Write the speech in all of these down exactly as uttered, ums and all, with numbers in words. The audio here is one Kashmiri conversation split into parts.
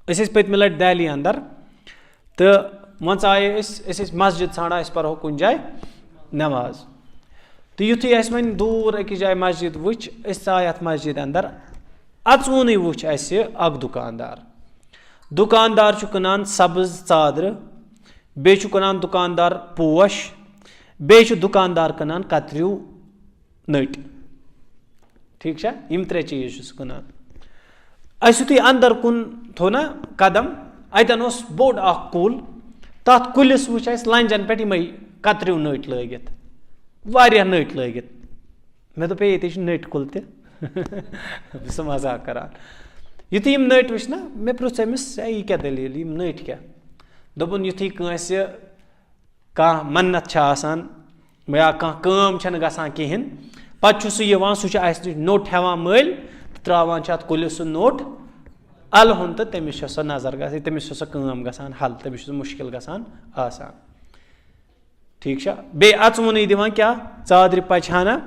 أسۍ ٲسۍ پٔتمہِ لٹہِ دہلی اندر، تہٕ وۄنۍ ژایے أسۍ أسۍ ٲسۍ مسجد ژھانڈان، أسۍ پرہو کُنہِ جایہِ نماز۔ تہٕ یُتھُے اَسہِ وۄنۍ دوٗر أکِس جایہِ مسجد وٕچھ، أسۍ ژاے اَتھ مسجد اندر۔ اَژوُنٕے وٕچھ اَسہِ اکھ دُکاندار۔ دُکاندار چھُ کٕنان سبٕز ژادرٕ، بیٚیہِ چھُ کٕنان دُکاندار پوش، بیٚیہِ چھُ دُکاندار کٕنان کتریو نٔٹۍ۔ ٹھیٖک چھا؟ یِم ترٛےٚ چیٖز چھُ سُہ کٕنان۔ اَسہِ یُتھُے اندر کُن تھوٚو نا قدم، اَتٮ۪ن اوس بوٚڑ اکھ کُل۔ تَتھ کُلِس وٕچھ اَسہِ لنجن پٮ۪ٹھ یِمے کتریو نٔٹۍ لٲگِتھ، واریاہ نٔٹۍ لٲگِتھ۔ مےٚ دوٚپ، "ہے، ییٚتے چھُ نٔٹۍ کُل تہِ۔" بہٕ چھُس مذاق کران۔ یُتھُے یِم نٔٹۍ وٕچھ نا، مےٚ پرٛژھ أمِس، "ہے، یہِ کیٛاہ دٔلیٖل، یِم نٔٹۍ کیٛاہ؟" دوٚپُن، یُتھُے کٲنٛسہِ کانٛہہ مَنَت چھِ آسان یا کانٛہہ کٲم چھَنہٕ گژھان کِہیٖنۍ، پَتہٕ چھُ سُہ یِوان، سُہ چھُ اَسہِ نِش نوٚٹ ہٮ۪وان مٔلۍ تہٕ ترٛاوان چھِ اَتھ کُلِس سُہ نوٚٹ اَلہٕ ہُن، تہٕ تٔمِس چھےٚ سۄ نظر گژھان، تٔمِس چھےٚ سۄ کٲم گژھان حل، تٔمِس چھُ سُہ مُشکِل گژھان آسان۔ ٹھیٖک چھا؟ بیٚیہِ اَژوُنٕے دِوان کیٛاہ؟ ژادرِ پَچہِ ہَنا،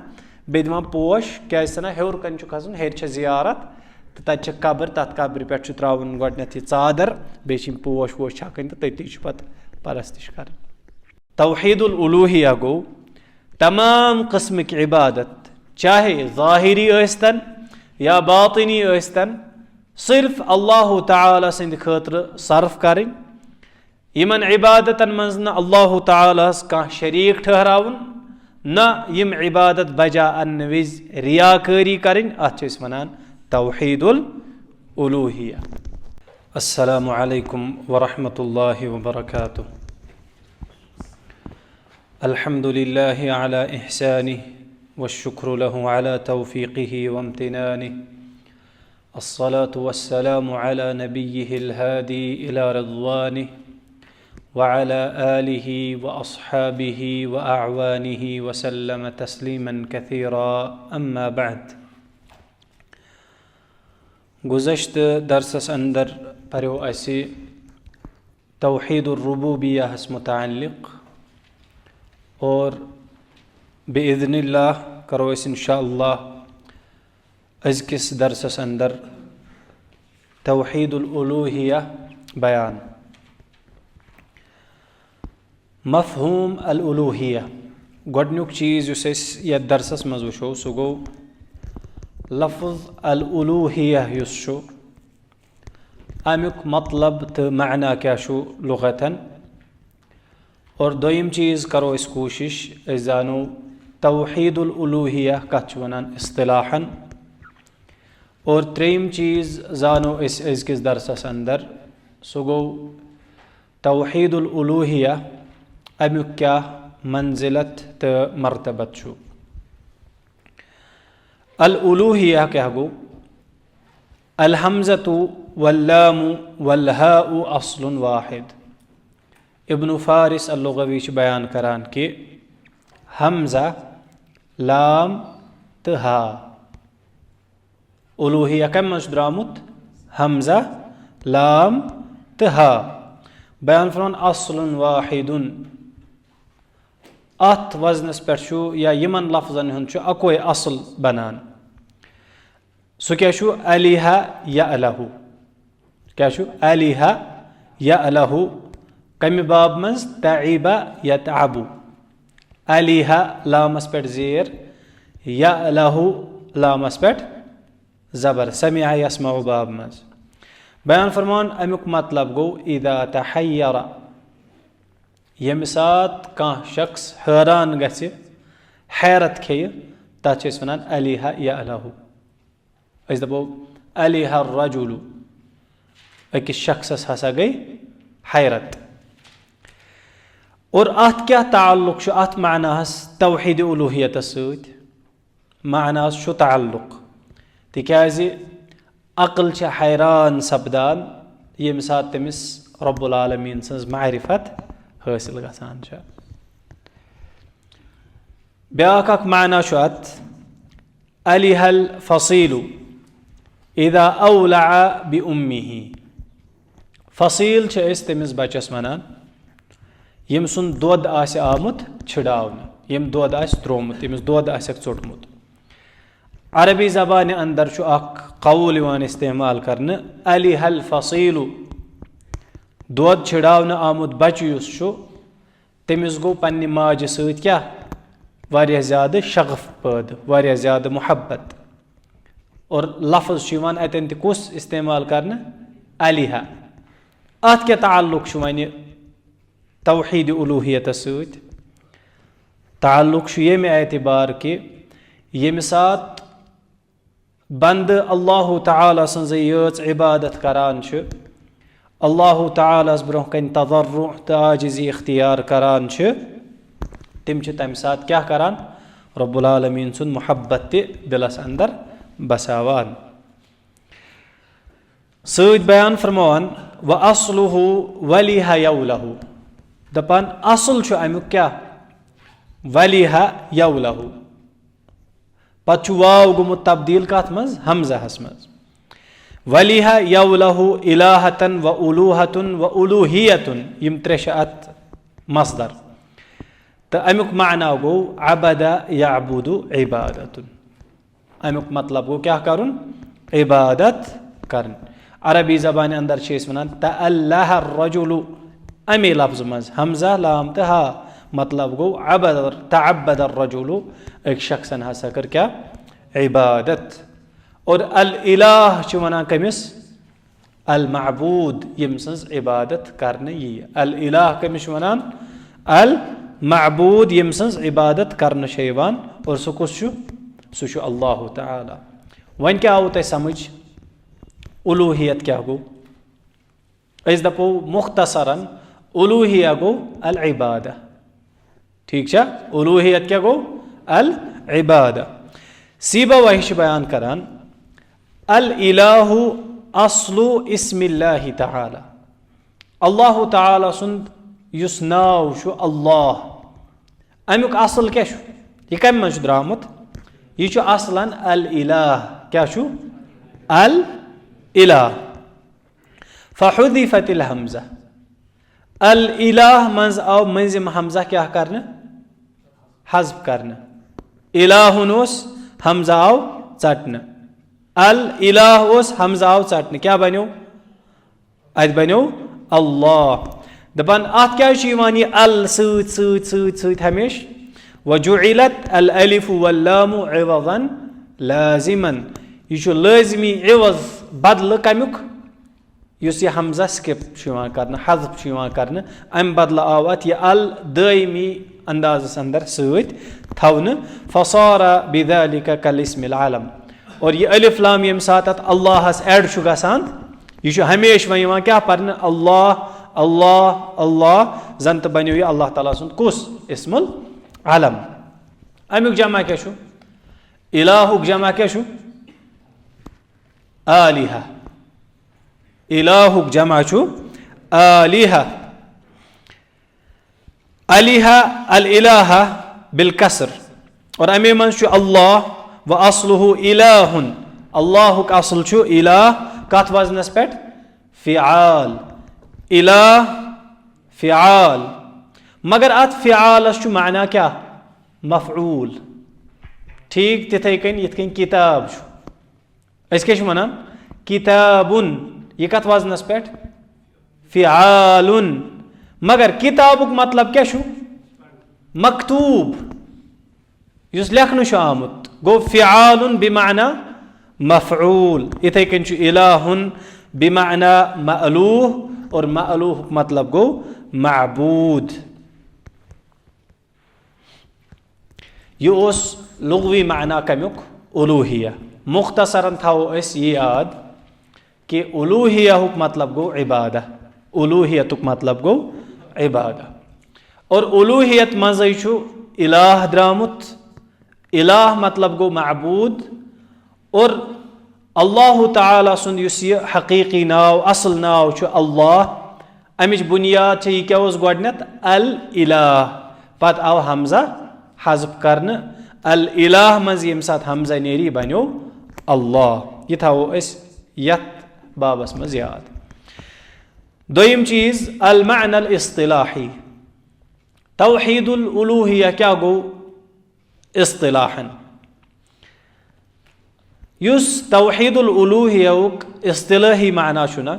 بیٚیہِ دِوان پوش، کیٛازِ چھِنہ ہیوٚر کَنہِ چھُ کھَسُن، ہیٚرِ چھےٚ زیارت، تہٕ تَتہِ چھےٚ قبر، تَتھ قبرِ پٮ۪ٹھ چھُ ترٛاوُن گۄڈٕنٮ۪تھ یہِ ژادر، بیٚیہِ چھِ یِم پوش ووش چھَکٕنۍ، تہٕ تٔتی چھُ پَتہٕ پَرَستِش کَرٕنۍ۔ توحید الالوہیہ گوٚو تمام قٕسمٕکۍ عبادت، چاہے ظٲہری ٲسۍتَن یا باطنی ٲسۍتَن، صرف اللہ تعالیٰ سٕنٛدِ خٲطرٕ صرف کَرٕنۍ۔ یِمن عبادتن منٛز نہٕ اللہ تعالیٰ ہس کانٛہہ شریٖک ٹھہراوُن، نہ یِم عبادت بجا اننہٕ وِزِ ریاکٲری کرٕنۍ، اتھ چھِ أسۍ ونان توحید الالوہیہ۔ السلام علیکم ورحمۃ اللہ وبرکاتہ۔ الحمد لله على إحسانه، والشكر له على توفيقه وامتنانه، الصلاة والسلام على نبيه الهادي إلى رضوانه، وعلى آله وأصحابه وأعوانه وسلم تسليما كثيرا، أما بعد۔ گُزشتہٕ درسس اندر پریو اسہِ توحید الربوبیہ ہس متعلق، اور باذن اللہ کرو أسۍ انشاء اللہ أزکِس درسس اندر توحید الالوہیہ بیان۔ مفہوم الالوہیہ، گۄڈنیُک چیٖز یُس أسۍ یتھ درسس منٛز وٕچھو، سُہ گوٚو لفظ الالوہیہ یُس چھُ، امیُک مطلب تہٕ معنی کیٛاہ چھُ لغتن۔ اور دوٚیِم چیٖز کرو أسۍ کوٗشِش، أسۍ زانو توحید الالوہیہ کتھ چھِ ونان اصطلاحن۔ اور ترٛیٚیِم چیٖز زانو أسۍ أزکِس درسس اندر، سُہ گوٚو توحید الالوہیہ، امیُک کیٛاہ منزلت تہٕ مرتبت چھُ۔ الالوہیہ کیٛاہ گوٚو؟ الحمزۃ واللام والہاء اصل واحد۔ ابن فارس اللغوی چھُ بیان کران کہِ حمزہ، لام تہٕ ہا۔ الوہیہ کمہِ منٛز چھُ درٛامُت؟ حمزہ، لام تہٕ ہا۔ بیان فرمان اصل واحد۔ اتھ وزنس پٮ۪ٹھ چھُ یا یِمن لفظن ہُنٛد چھُ اکوے اصل بنان۔ سُہ کیٛاہ چھُ؟ الہ یألہ۔ کیٛاہ چھُ؟ الہ یألہ۔ کمہِ باب منٛز؟ تعب یتعب۔ الہ لامس پٮ۪ٹھ زیر، یألہ لامس پٮ۪ٹھ زبر، سمع یسمع باب منٛز۔ بیان فرمان، امیُک مطلب گوٚو اذا تحیر، ییٚمہِ ساتہٕ کانٛہہ شخص حٲران گژھِ، حیرت کھیٚیہِ، تتھ چھِ أسۍ ونان الہ یألہ۔ أسۍ دپو الہ الرجل، أکِس شخصس ہسا گٔے حیرت۔ اور اتھ کیٛاہ تعلق چھُ اتھ معناہس توحید الوہیتس سۭتۍ؟ معناہس چھُ تعلق، تِکیٛازِ عقل چھِ حیران سپدان ییٚمہِ ساتہٕ تٔمِس رب العالمین سٕنٛز معرفت حٲصِل گژھان چھےٚ۔ بیٛاکھ اکھ معنی چھُ اتھ، الہ الفصیل اذا اولع بامہ۔ فصیل چھِ أسۍ تٔمِس بچس ونان، ییٚمۍ سُنٛد دۄد آسہِ آمُت چھِڑاونہٕ، ییٚمۍ دۄد آسہِ تروومُت، ییٚمِس دۄد آسٮ۪کھ ژوٚٹمُت۔ عربی زبانہِ اندر چھُ اکھ قول یِوان استعمال کرنہٕ، الہ الفصیل، دۄد چھِڑاونہٕ آمُت بچہٕ یُس چھُ، تٔمِس گوٚو پننہِ ماجہِ سۭتۍ کیٛاہ؟ واریاہ زیادٕ شغف پٲدٕ، واریاہ زیادٕ محبت۔ اور لفظ چھُ یِوان اتٮ۪ن تہِ کُس استعمال کرنہٕ؟ الہہ۔ اتھ کیٛاہ تعلق چھُ وۄنۍ توحید الوہیتس سۭتۍ؟ تعلق چھُ ییٚمہِ اعتبار کہِ ییٚمہِ ساتہٕ بندٕ اللہ تعالیٰ سٕنٛزٕے یٲژ عبادت کران چھِ، اللہ تعالیٰ ہس برونٛہہ کنہِ تضرع تہٕ عاجزی اختیار کران چھِ، تِم چھِ تمہِ ساتہٕ کیٛاہ کران؟ رب العالمین سُنٛد محبت تہِ دلس اندر بساوان۔ سۭتۍ بیان فرماوان، "وَأَصْلُهُ وَلِهَ يَوْلَهُ"، دپان اصل چھُ امیُک کیٛاہ؟ وَلِهَ يَوْلَهُ۔ پتہٕ چھُ واو گوٚمُت تبدیل کتھ منٛز؟ ہمزہس منٛز۔ وَلِهَ يَوْلَهُ إِلَاهَةً وَأُلُوهَةً وَأُلُوهِيَةٌ، یِم ترٛےٚ چھِ اتھ مصدر۔ تہٕ امیُک معنی گوٚو عبد یعبد عبادتن۔ امیُک مطلب گوٚو کیٛاہ کرُن؟ عبادت کرٕنۍ۔ عربی زبانہِ اندر چھِ أسۍ ونان تألہ الرجل، امی لفظ منٛز حمزہ، لام تہٕ ہا۔ مطلب گوٚو عبد، تعبد الرجل، أکۍ شخصن ہسا کٔر کیٛاہ؟ عبادت۔ اور الالہ چھِ ونان کٔمِس؟ المعبود، ییٚمہِ سٕنٛز عبادت کرنہٕ ییہِ۔ الالہ کٔمِس چھِ ونان؟ المعبود، ییٚمہِ سٕنٛز عبادت کرنہٕ چھےٚ یِوان۔ اور سُہ کُس چھُ؟ سُہ چھُ اللہ تعالیٰ۔ وۄنۍ کیٛاہ آوُ تۄہہِ سمجھ؟ الوہیت کیٛاہ گوٚو؟ أسۍ دپو مختصراً، الوہیہ گوٚو العبادہ۔ ٹھیک چھا؟ الوہیت کیٛاہ گوٚو؟ العبادہ۔ سیبویہ چھِ بیان کران، الالہ اصل اسم اللہ تعالیٰ۔ اللہ تعالیٰ سُنٛد یُس ناو چھُ اللہ، امیُک اصل کیٛاہ چھُ؟ یہِ کمہِ منٛز چھُ درٛامُت؟ یہِ چھُ اصلاً الالہ۔ کیٛاہ چھُ؟ الالہ۔ فحذفت الحمزہ۔ الالہ منٛز آو مٔنٛزِم حمزہ کیٛاہ کرنہٕ؟ حذف کرنہٕ۔ الہن اوس، حمزہ آو ژٹنہٕ۔ الالہ اوس، حمزہ آو ژٹنہٕ۔ کیٛاہ بنیو؟ اتہِ بنیو اللہ۔ دپان اتھ کیٛازِ چھُ یِوان یہِ ال سۭتۍ، سۭتۍ، سۭتۍ، سۭتۍ ہمیشہِ؟ وجعلت الالف واللام عوضا لازما۔ یہِ چھُ لٲزمی عوض بدلہٕ کمیُک؟ یُس یہِ حمزہ skip چھُ یِوان کرنہٕ، حذف چھُ یِوان کرنہٕ، امہِ بدلہٕ آو اتھ یہِ ال دٲیمی اندازس اندر سۭتۍ تھاونہٕ۔ فصار بذلك كالاسم العلم۔ اور یہِ الف لام ییٚمہِ ساتہٕ اتھ اللہس add چھُ گژھان، یہِ چھُ ہمیشہِ وۄنۍ یِوان کیٛاہ پرنہٕ؟ اللہ، اللہ، اللہ، زن تہٕ بنیو یہِ اللہ تعالیٰ سُنٛد کُس؟ اسم العلم۔ امیُک جمع کیٛاہ چھُ؟ الہُک جمع کیٛاہ چھُ؟ آلہہ۔ الہُک جمع چھُ آلہہ۔ الہ، الالہ بالکسر۔ اور امی منٛز چھُ اللہ، و اصلہ الہ۔ اللہُک اصل چھُ الہ، کتھ وزنس پٮ۪ٹھ؟ فعال۔ الہ فعال۔ مگر اتھ فعالس چھُ معنی کیٛاہ؟ مفعول۔ ٹھیک تِتھے کٔنۍ یِتھ کٔنۍ کتاب چھُ۔ أسۍ کیٛاہ چھِ وَنان؟ کِتابُن۔ یہِ کَتھ وزنَس پٮ۪ٹھ؟ فِعالُن۔ مگر کِتابُک مطلب کیٛاہ چھُ؟ مکتوٗب، یُس لیکھنہٕ چھُ آمُت۔ گوٚو فِعالُن بمعنی مفعول۔ یِتھَے کٔنۍ چھُ الہُن بمعنی مألوہ، اور مألوہُک مطلب گوٚو معبوٗد۔ یہِ اوس لغوی معنی کمیُک؟ الوہیہ۔ مختصراً تھاوو أسۍ یہِ یاد کہِ الوہیہُک مطلب گوٚو عبادہ۔ الوہیتُک مطلب گوٚو عبادہ۔ اور الوہیت منٛزٕے چھُ الہ درٛامُت۔ الہ مطلب گوٚو معبوٗد۔ اور اللہ تعالیٰ سُنٛد یُس یہِ حقیٖقی ناو، اصل ناو چھُ اللہ، امِچ بُنیاد چھےٚ، یہِ کیٛاہ اوس گۄڈٕنٮ۪تھ؟ الالہ، پتہٕ آو حمزہ حذف کرنہٕ۔ الالہ منٛز ییٚمہِ ساتہٕ حمزہ نیرِ، یہِ بنیو اللہ۔ یہِ تھاوو أسۍ یتھ بابس منٛز یاد۔ دوٚیِم چیٖز، المعنى الاصطلاحی۔ توحید الالوہیہ کیٛاہ گوٚو؟ اصطلاحاً۔ یُس توحید الالوہیہُک اصطلٲحی معنی چھُ نہ،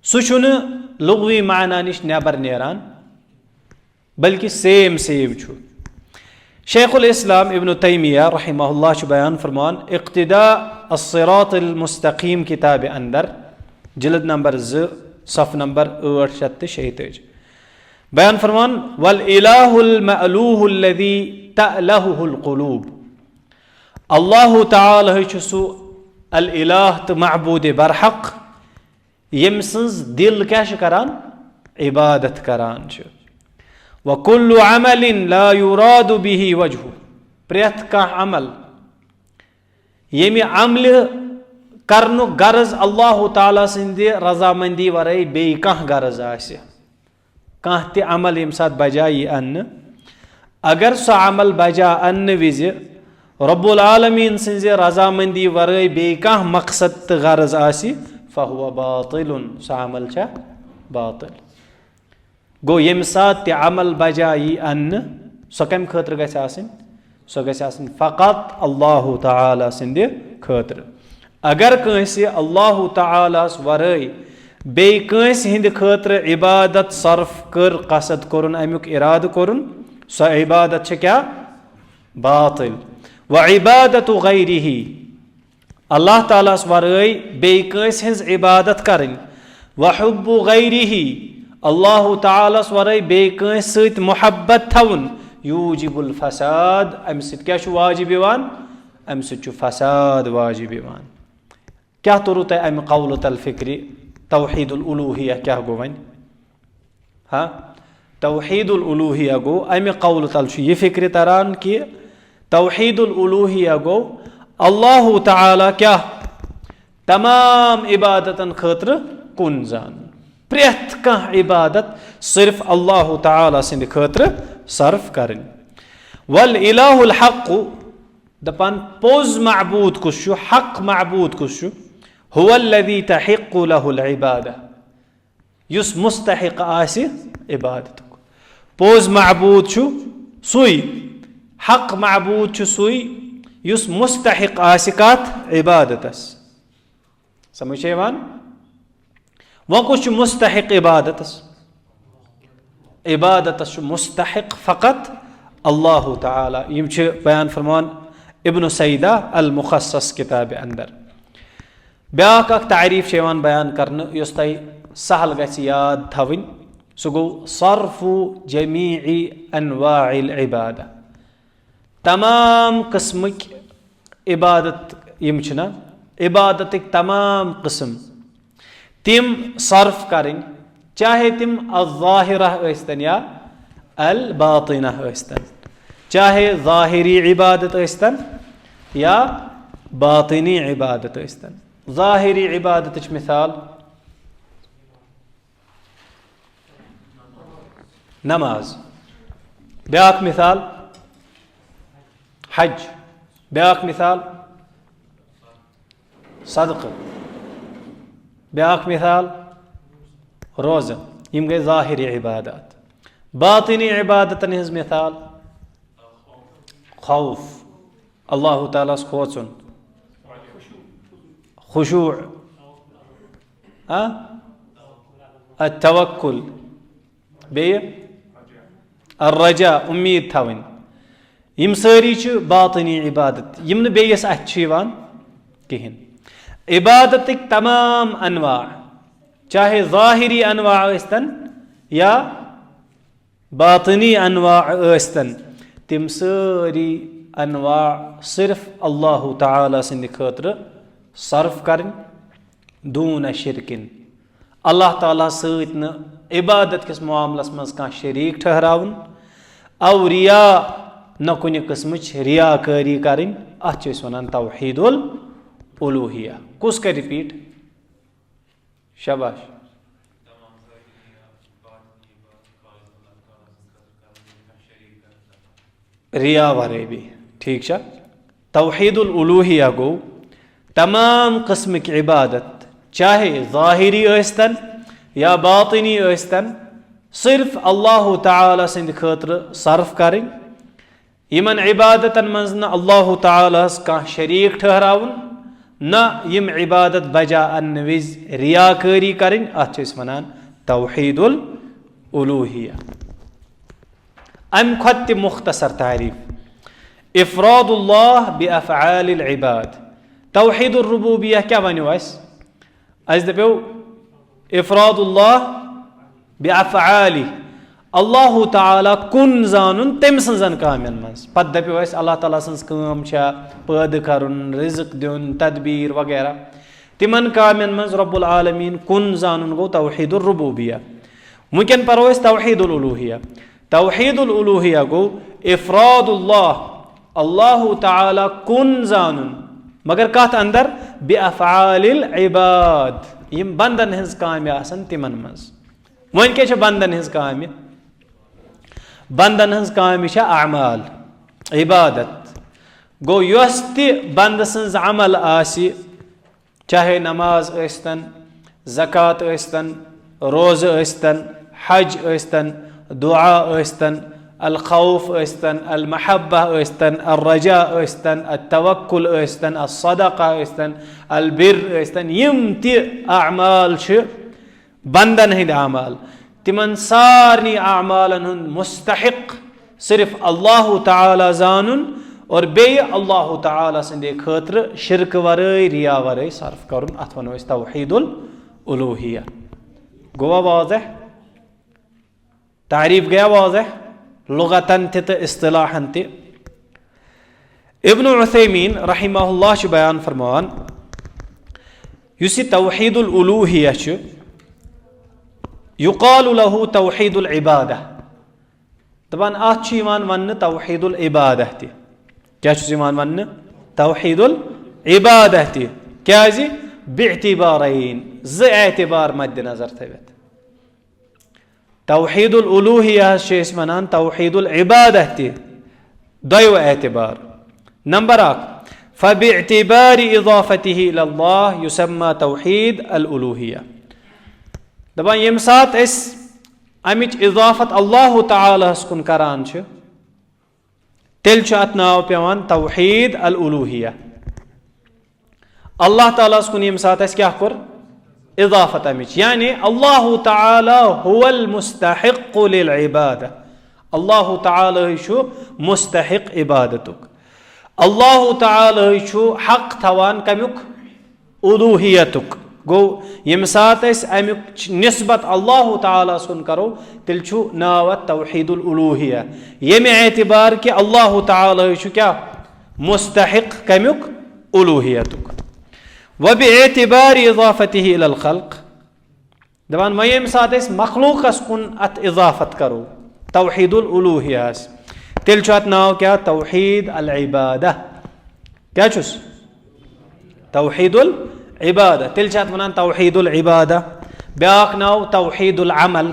سُہ چھُنہٕ لغوی معنی نِش نٮ۪بر نیران، بلکہِ سیم سیم چھُ۔ شیخ الاسلام ابن تیمیہ رحمہ اللہ چھُ بیان فرمان اقتداء الصراط المستقیم کتابہِ اندر، جلد نمبر زٕ، صفحہ نمبر ٲٹھ شیٚتھ تہٕ شیٚیہِ تٲجی، بیان فرمان، "والالہ المألوہ الذی تألہہ القلوب"، اللہ تعالیٰ چھُ سُہ الالہ تہٕ معبود برحق، ییٚمۍ سٕنٛز دِل کیٛاہ چھِ کران؟ عبادت کران چھِ۔ "وکل عمل لا یراد بہ وجہہ"، پرٛٮ۪تھ کانٛہہ عمل، ییٚمہِ عملہِ کرنُک غرض اللہ تعالیٰ سٕنٛدِ رضامندی ورٲے بیٚیہِ کانٛہہ غرض آسہِ، کانٛہہ تہِ عمل ییٚمہِ ساتہٕ بجا یی اننہٕ، اگر سُہ عمل بجا اننہٕ وِزِ رب العالمین سٕنٛزِ رضامندی ورٲے بیٚیہِ کانٛہہ مقصد تہٕ غرض آسہِ، فہو باطل، سُہ عمل چھا باطل۔ گوٚو، ییٚمہِ ساتہٕ تہِ عمل بجا یی اننہٕ، سۄ کمہِ خٲطرٕ گژھِ آسٕنۍ؟ سۄ گژھِ آسٕنۍ فقط اللہ تعالیٰ سٕنٛدِ خٲطرٕ۔ اگر کٲنٛسہِ اللہ تعالیٰ ہس ورٲے بیٚیہِ کٲنٛسہِ ہٕنٛدِ خٲطرٕ عبادت صرف کٔر، قصد کوٚرُن، امیُک ارادٕ کوٚرُن، سۄ عبادت چھےٚ کیٛاہ؟ باطل۔ وعبادت غیرہ، اللہ تعالیٰ ہس ورٲے بیٚیہِ کٲنٛسہِ ہٕنٛز عبادت کرٕنۍ۔ وحب غیرہ، اللہ تعالیٰ ہس ورٲے بیٚیہِ کٲنٛسہِ سۭتۍ محبت تھاوُن۔ یوجب الفساد، امہِ سۭتۍ کیٛاہ چھُ واجب یِوان؟ امہِ سۭتۍ چھُ فساد واجب یِوان۔ کیٛاہ توٚرُو تۄہہِ امہِ قولہٕ تل فکرِ؟ توحید الالوہیہ کیٛاہ گوٚو وۄنۍ؟ ہا، توحید الالوہیہ گوٚو، امہِ قولہٕ تل چھُ یہِ فکرِ تران کہِ توحید الالوہیہ گوٚو اللہ تعالیٰ کیٛاہ؟ تمام عبادتن خٲطرٕ کُن زانُن۔ پرٛٮ۪تھ کانٛہہ عبادت صرف اللہ تعالیٰ سٕنٛدِ خٲطرٕ صرف کرٕنۍ۔ والالہ الحق، دپان پوٚز معبود کُس چھُ، حق معبود کُس چھُ؟ هو الذی تحق له العبادہ، یُس مستحق آسہِ عبادتُک۔ پوٚز معبود چھُ سُے، حق معبود چھُ سُے، یُس مستحق آسہِ کتھ؟ عبادتس۔ سمجھ چھےٚ یِوان؟ وۄنۍ کُس چھُ مستحق عبادتس؟ عبادتس چھُ مستحق فقط اللہ تعالیٰ۔ یِم چھِ بیان فرمان ابن سیدہ المخصص کتابہِ اندر۔ بیاکھ اکھ تعریف چھِ یِوان بیان کرنہٕ، یۄس تۄہہِ سہل گژھِ یاد تھاوٕنۍ، سُہ گوٚو صرف جمیع انواع العبادہ۔ تمام قسمٕکۍ عبادت یِم چھِنہ، عبادتٕکۍ تمام قسم، تِم صرف کرٕنۍ، چاہے تِم الظاہرہ ٲسۍتن یا الباطنہ ٲسۍتن، چاہے ظاہری عبادت ٲسۍتن یا باطنی عبادت ٲسۍتن۔ ظاہری عبادتٕچ مثال نماز، بیاکھ مثال حج، بیاکھ مثال صدقہٕ، بیاکھ مثال روزٕ۔ یِم گٔے ظاہری عبادات۔ باطنی عبادتن ہٕنٛز مثال خوف، اللہ تعالیٰ ہس کھوژُن، خشوع، ہا؟ التوکل، بیٚیہِ الرجا، اُمید تھاوٕنۍ۔ یِم سٲری چھِ باطنی عبادت، یِم نہٕ بیٚیِس اَتھِ چھِ یِوان کِہیٖنۍ۔ عبادتٕکۍ تمام انواع، چاہے ظاہری انواع ٲسۍتن یا باطنی انواع ٲسۍتن، تِم سٲری انواع صرف اللہ تعالیٰ سٕنٛدِ خٲطرٕ صرف کرٕنۍ، دون شرکن۔ اللہ تعالیٰ سۭتۍ نہٕ عبادت کِس معاملس منٛز کانٛہہ شریٖک ٹھہراوُن، او ریا، نہ کُنہِ قٕسمٕچ ریا کٲری کرٕنۍ، اتھ چھِ أسۍ ونان توحید الالوہیہ۔ کُس کرِ repeat؟ شاباش۔ ریا ورٲے بیٚیہِ۔ ٹھیٖک چھا؟ توحید الالوہیہ گوٚو تمام قٕسمٕکۍ عبادت، چاہے ظاہری ٲسۍتن یا باطنی ٲسۍتن، صرف اللہ تعالیٰ سٕنٛدِ خٲطرٕ صرف کرٕنۍ۔ یِمن عبادتن منٛز نہٕ اللہ تعالیٰ ہس کانٛہہ شریٖک ٹھہراوُن، نہ یِم عبادت بجا اننہٕ وِزِ ریاکٲری کرٕنۍ، اتھ چھِ أسۍ ونان توحید الالوہیہ۔ امہِ کھۄتہٕ تہِ مختصر تعریف، افراد اللہ بافعال العباد۔ توحید الربوبیہ کیٛاہ ونیو اسہِ؟ اسہِ دپیو افراد اللہ بافعالی، اللہ تعالیٰ کُن زانُن تٔمۍ سٕنٛزن کامٮ۪ن منٛز۔ پتہٕ دپیو اسہِ اللہ تعالیٰ سٕنٛز کٲم چھا پٲدٕ کرُن، رزق دیُن، تدبیر وغیرہ۔ تِمن کامٮ۪ن منٛز رب العالمین کُن زانُن گوٚو توحید الربوبیہ۔ وٕنکٮ۪ن پرو أسۍ توحید الالوہیہ۔ توحید الالوہیہ گوٚو افراد اللہ، اللہ تعالیٰ کُن زانُن، مگر کتھ اندر؟ بافعال العباد، یِم بندن ہٕنٛز کامہِ آسن تِمن منٛز۔ وۄنۍ کیٛاہ چھِ بندن ہٕنٛز کامہِ؟ بندن ہٕنٛز کامہِ چھےٚ اعمال، عبادت۔ گوٚو یۄس تہِ بندٕ سٕنٛز عمل آسہِ، چاہے نماز ٲسۍتن، زکوٰۃ ٲسۍتن، روزٕ ٲسۍتن، حج ٲسۍتن، دعا ٲسۍتن، الخوف ٲسۍتن، المحبہ ٲسۍتن، الرجاء ٲسۍتن، التوکل ٲسۍتن، الصدقہ ٲسۍتن، البر ٲسۍتن، یِم تہِ اعمال چھِ بندن ہٕنٛدۍ اعمال، تِمن سارنٕے اعمالن ہُنٛد مستحق صرف اللہ تعالیٰ زانُن اور بیٚیہِ اللہ تعالیٰ سٕنٛدِ خٲطرٕ شرکہٕ ورٲے، ریا ورٲے صرف کرُن، اتھ ونو أسۍ توحید الالوہیہ۔ گوٚوا واضح؟ تعریف گٔیا واضح لغتن تہِ تہٕ اصطلاحن تہِ۔ ابن عثیمین رحمہ اللہ چھُ بیان فرماوان، یُس یہِ توحید الالوہیہ چھُ، یقال لہ توحید العبادہ، دپان اتھ چھُ یِوان وننہٕ توحید العبادہ تہِ۔ کیٛاہ چھُس یِوان وننہٕ؟ توحید العبادہ تہِ۔ کیٛازِ؟ باعتبارین، زٕ اعتبار مد نظر تھٲوِتھ۔ توحید الالوہیہ ہس چھِ أسۍ ونان توحید العبادہ تہِ، دۄیو اعتبار۔ نمبر اکھ، فباعتبار اضافته الى اللہ یسمى توحید الالوہیہ۔ دپان ییٚمہِ ساتہٕ أسۍ امِچ اضافت اللہ تعالیٰ ہس کُن کران چھِ، تیٚلہِ چھُ اتھ ناو پٮ۪وان توحید الالوہیہ۔ اللہ تعالیٰ ہس کُن ییٚمہِ ساتہٕ اسہِ کیٛاہ کوٚر؟ اضافت امِچ، یعنی اللہ تعالیٰ هو المستحق للعبادہ، اللہ تعالیٰ ہٕے چھُ مستحق عبادتُک۔ اللہ تعالیٰ ہٕے چھُ حق تھاوان کمیُک؟ الوہیتُک۔ گوٚو ییٚمہِ ساتہٕ أسۍ امیُک نسبت اللہ تعالیٰ ہس کُن کرو، تیٚلہِ چھُ ناو اتھ توحید الالوہیہ، ییٚمہِ اعتبار کہِ اللہ تعالیٰ ہٕے چھُ کیٛاہ؟ مستحق کمیُک؟ الوہیتُک۔ وباعتبار اضافته الى الخلق، دپان وۄنۍ ییٚمہِ ساتہٕ أسۍ مخلوقس کُن اتھ اضافت کرو، توحید الالوہیہ ہس، تیٚلہِ چھُ اتھ ناو کیٛاہ؟ توحید العبادہ۔ کیٛاہ چھُس؟ توحید العبادہ۔ تیٚلہِ چھِ اتھ ونان توحید العبادہ۔ بیٛاکھ ناو توحید العمل۔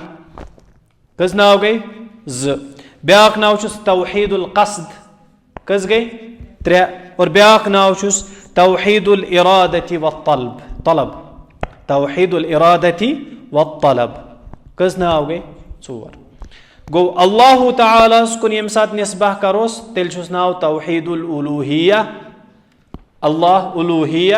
کٔژ ناو گٔے؟ زٕ۔ بیٛاکھ ناو چھُس توحید القصد۔ کٔژ گٔے؟ ترٛےٚ۔ اور بیٛاکھ ناو چھُس توحید الارادتی والطلب، طلب۔ توحید الارادتی والطلب۔ کٔژ ناو گٔے؟ ژور۔ گوٚو اللہ تعالیٰ ہس کُن ییٚمہِ ساتہٕ نسبہ کروس، تیٚلہِ چھُس ناو توحید الالوہیہ۔ اللہ الوہیہ۔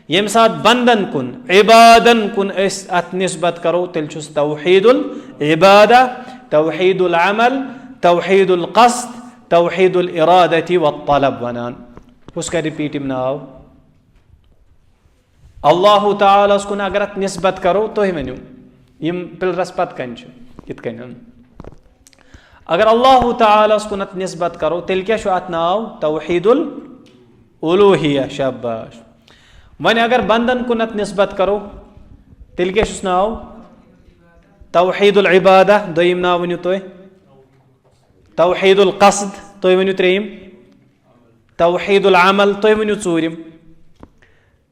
ییٚمہِ ساتہٕ بندن کُن، عبادن کُن أسۍ اتھ نسبت کرو، تیٚلہِ چھُس توحید العبادہ، توحید العمل، توحید القصد، توحید الارادتی والطلب ونان۔ کُس کرِ repeat یِم ناو؟ اللہ تعالیٰ ہس کُن اگر اتھ نسبت کرو، تُہۍ ؤنِو، یِم پلرس پتہٕ کنہِ چھِ، یِتھ کٔنۍ۔ اگر اللہ تعالیٰ ہس کُن اتھ نسبت کرو، تیٚلہِ کیٛاہ چھُ اتھ ناو؟ توحید الالوہیہ۔ شاباش۔ وۄنۍ اگر بندن کُن اتھ نسبت کرو، تیٚلہِ کیٛاہ چھُس ناو؟ توحید العبادہ۔ دوٚیِم ناو ؤنِو تُہۍ۔ توحید القصد۔ تُہۍ ؤنِو ترٛیٚیِم۔ توحید العمل۔ تُہۍ ؤنِو ژوٗرِم۔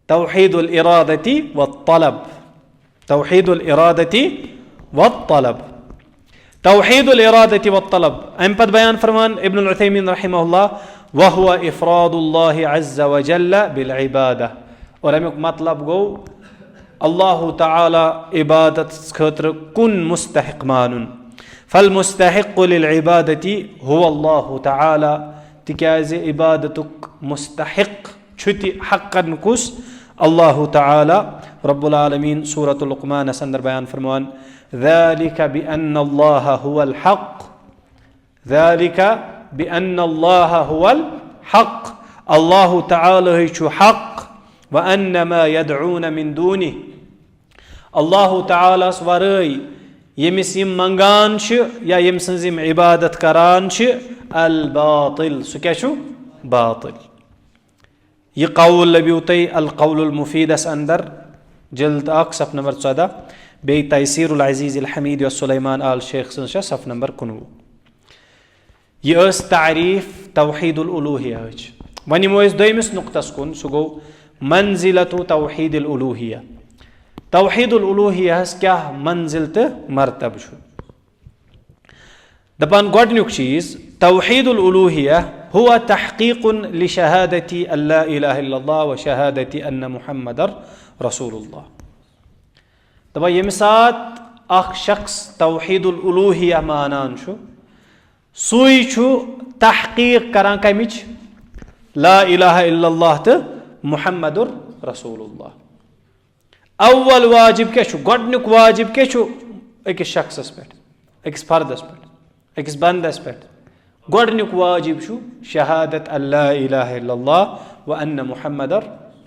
توحید الارادتی والطلب۔ توحید الارادتی والطلب۔ توحید الارادتی والطلب۔ امہِ پتہٕ بیان فرمان ابن العثیمین رحمہ اللہ، وهو افراد اللہ عز وجل بالعبادہ۔ اور امیُک مطلب گوٚو اللہ تعالیٰ عبادت خٲطرٕ کُن مستحق مانُن۔ فالمستحق للعبادتی هو اللہ تعالیٰ، تِکیٛازِ عبادتُک مستحق چھُ تہِ حقن کُس؟ اللہ تعالیٰ رب العالمین سورۃ لقمانس اندر بیان فرمان، ذلك بأن الله هو الحق، ذلك بأن الله هو الحق، اللہ تعالیٰ چھُ حق، وأن ما يدعون من دونه، اللہ تعالیٰ ہس ورٲے ییٚمِس یِم منگان چھِ یا ییٚمہِ سٕنٛز یِم عبادت کران چھِ، الباطل، سُہ کیٛاہ چھُ؟ باطل۔ یہِ قول لبیو تۄہہِ القول المفیدس اندر، جلد اکھ، صف نمبر ژۄدہ، بیٚیہِ تیسیر العزیز الحمید یۄس سلیمان آل شیخ سٕنٛز چھےٚ، صف نمبر کُنوُہ۔ یہِ ٲس تعریف توحید الالوہیہٕچ۔ وۄنۍ یِمو أسۍ دوٚیمِس نقطس کُن، سُہ گوٚو منزلت توحید الالوہیہ۔ توحید الالوہیہس کیٛاہ منزل تہٕ مرتبہ چھُ؟ دپان گۄڈنیُک چیٖز، توحید الالوہیہ هو تحقیق لشہادتی ان لا الہ الا اللہ و شہادتی ان محمد رسول اللہ۔ دپان ییٚمہِ ساتہٕ اکھ شخص توحید الالوہیہ مانان چھُ، سُے چھُ تحقیق کران کمِچ؟ لا الہ الا اللہ تہٕ محمد رسول اللہ۔ اول واجب کیٛاہ چھُ؟ گۄڈنیُک واجب کیٛاہ چھُ أکِس شخصس پٮ۪ٹھ، أکِس فردس پٮ۪ٹھ، أکِس بندس پٮ۪ٹھ؟ گۄڈنیُک واجب چھُ شہادت ان لا الہ الا اللہ و ان محمد